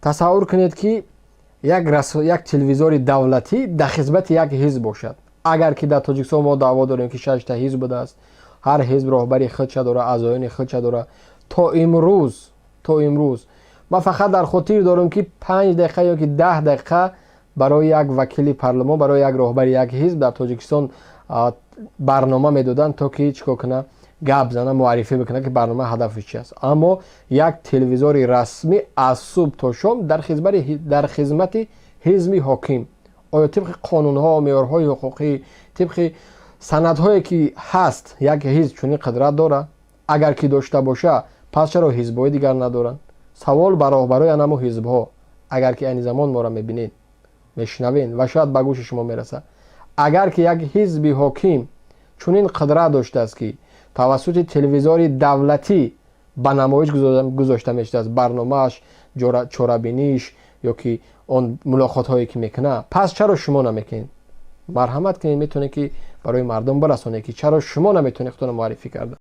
Тасаввур кунед, ки як телевизори давлатӣ дар хизмати як ҳизб бошад. Агар ки дар Тоҷикистон мо даъво дорем, ки шашта ҳизб будааст, ҳар ҳизб роҳбари худша дора, аъзоёни худша дора. То имрӯз ман фақат дар хотир дорам, ки 5 дақиқа ё ки 10 дақиқа барои як вакили парлумон, барои як роҳбари як ҳизб дар Тоҷикистон барнома медоданд, то ки чӣ кор кунад, гап зана, муаррифӣ бикунад, ки барнома ҳадафаш чи аст. Аммо як телевизори расмӣ аз субҳ то шом дар хизмати ҳизби ҳоким, оё тибқи қонунҳо, меъёрҳои ҳуқуқӣ, тибқи санадҳое ки ҳаст, як ҳизб чунин қудрат дорад? Агар ки дошта боша, пас чаро ҳизбҳои дигар надоранд? Савол ба роҳбарои анамо ҳизбҳо. Агар ки айни замон моро мебинед, мешунавед ва шояд ба гӯши шумо мерасад, агар ки як ҳизби ҳоким чунин қудрат доштааст, ки тавассути телевизори давлатӣ ба намоиш гузошта мешудааст барномааш, чорабиниш ё ки он мулоқотҳое ки мекунад, пас чаро шумо намекунед? Марҳамат кунед, метавонед, ки барои мардум бирасонед, ки чаро шумо наметавонед худтонро муаррифӣ карда.